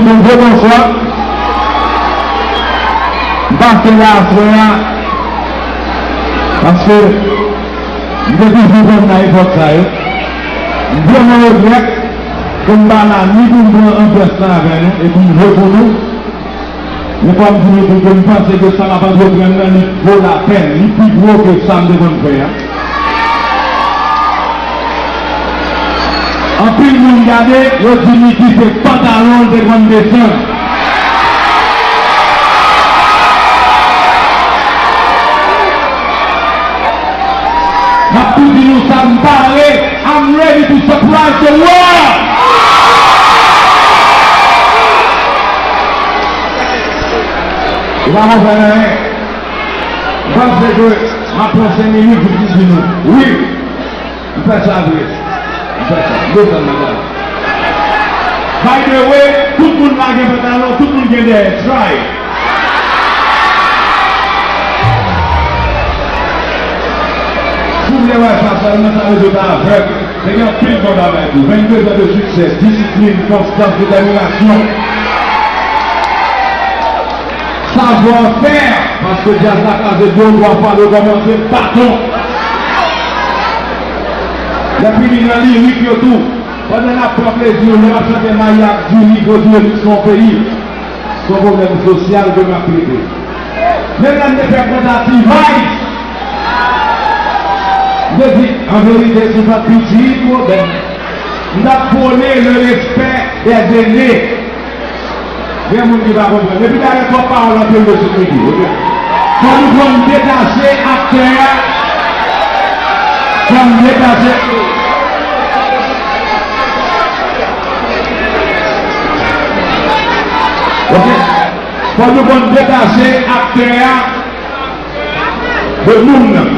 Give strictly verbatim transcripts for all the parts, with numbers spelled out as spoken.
Yon gwo bonswa. M pase la aswè a paske m te toujou konn nan epòk sa yo. M vrèman regrèt ke m pa la ni pou m pran anbyans lan avè nou epi m jwe pou nou. Men fò m di nou tou ke m panse ke sa m ap antreprann nan, li vo lapèn, li pi gwo ke sa m te konn fè a. Anpil moun gade, yo di Micky se pantalon l te konn desann. M ap tou di nou sa, m pare. I'm ready to surprise the world. Ou pa konprann anyen. M panse ke m ap pran senk minit pou m di nou. Wi, m fè sa vre. M fè sa. M desann nan la. By the way, tout moun la gen pantalon, tout moun gen dèyè. Try. Si w vle wè sa sèlman, sa vle di w ta avèg. Men gen anpil bon bagay tou. Vennde zan de siksè, disiplin, konstans, detèminasyon. Savoir faire, paske djaz la kraze de ou twa fwa, yo kòmanse baton. Lè fini nan lirik yo tou. Pandan n ap pran plezi nou, lè n ap chante mayi ak diri, gwo diri, se yon peyi. Se yon pwoblèm sosyal ke m ap plede. Men lè m te fè tentative, m te di, an verite, si m pa t piti pwoblèm, m t ap pwone le respect des aînés. Gen moun ki pa konprann. Epi dayè, twòp pawòl anpil de sou midi, oke? Fò nou konn detache aktè a. Konn detache. Oke? Fò nou konn detache aktè a de moun nan.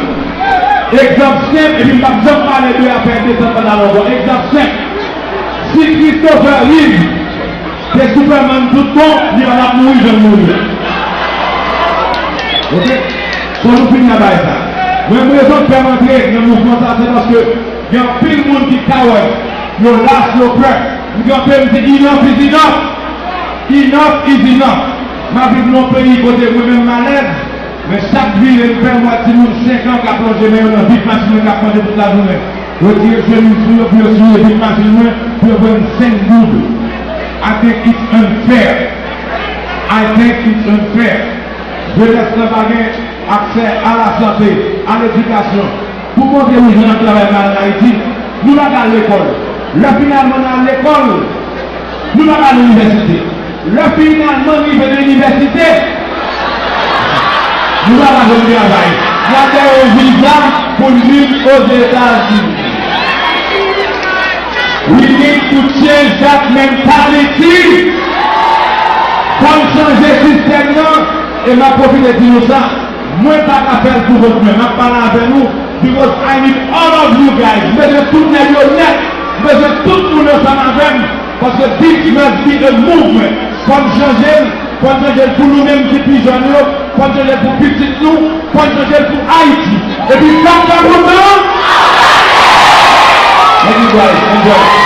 Egzanp senp, epi m p ap janm pale de afè desann pantalon ankò. Egzanp senp, si Christopher Reeve te Superman tout bon, li pa t ap mouri jan l mouri a. Oke? Fò nou fini a bagay sa. Mwen, rezon k fè m antre nan mouvman sa, se paske gen anpil moun ki coward, yo lach, yo pè. M kanpe, m di, enough is enough. Enough is enough. M ap viv nan yon peyi kote mwen menm m alèz, men chak vire m fè, m wè timoun senk an k ap lonje men yo nan vit machin mwen k ap manje tout lajounen. Retire chemiz sou yo pou yo siye vit machin mwen, pou yo voye m senk goud. I think it's unfair. I think it's unfair. Jenès lan pa gen aksè a lasante, a ledikasyon. Pou montre nou jan n ap travay mal an Ayiti, nou pa ka al lekòl. Lè finalman n al lekòl, nou pa ka al inivèsite. Lè finalman n rive nan inivèsite, nou pa ka jwenn travay. Y ap ba yo viza pou n vin Ozetazini. We need to change that mentality. Fò n chanje sistèm nan, e m ap pwofite di nou sa. Mwen pa ka fè l pou kont mwen. M ap pale avè nou because I need all of you guys. M bezwen tout nèg yo nèt. M bezwen tout moun ansanm avè m. Paske this must be a movement. Fò n chanje l. Fò n chanje l pou nou menm ki pi jèn yo. Fò n chanje l pou pitit nou. Fò n chanje l pou Ayiti. Epi sa k fè kontan. Thank you guys. Enjoy.